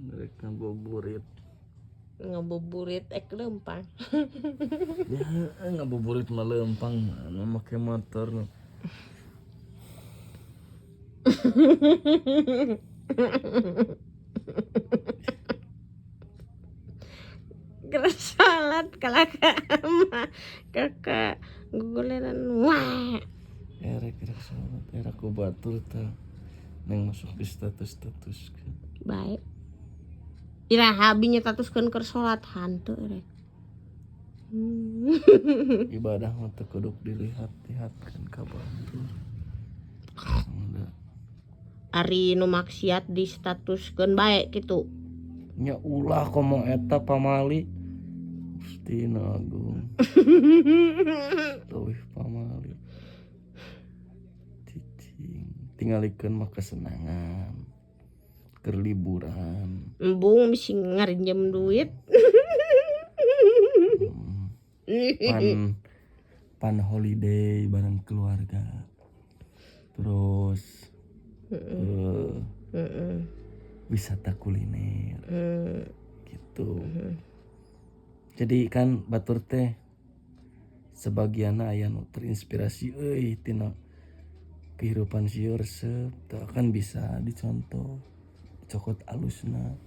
Rek ngabuburit. Ngabuburit ek lempang. Ya, ngabuburit mah lempang, mana make motor. Keur salat kalaka mah kakak guguleran wah. Erek rek salat, era ku batur tah. Neng masuk di status-status. Baik. Iraha abi nyetatuskeun keur salat hanteu erek. Ibadah mah teu kudu dilihat-lihatkeun ka batur. Udah. Ari nu maksiat di statuskeun bae kitu. Nya ulah komo eta pamali. Gusti nu agung. Leuwih pamali. Cicing tingalikeun mah kesenangan. Keur liburan. Embung bisi ngarinjem duit. Pan pan holiday bareng keluarga. Terus wisata kuliner gitu. Jadi kan batur teh sebagianna aya nu terinspirasi euy tina kehidupan si resep tah kan bisa dicontoh, cokot alusna.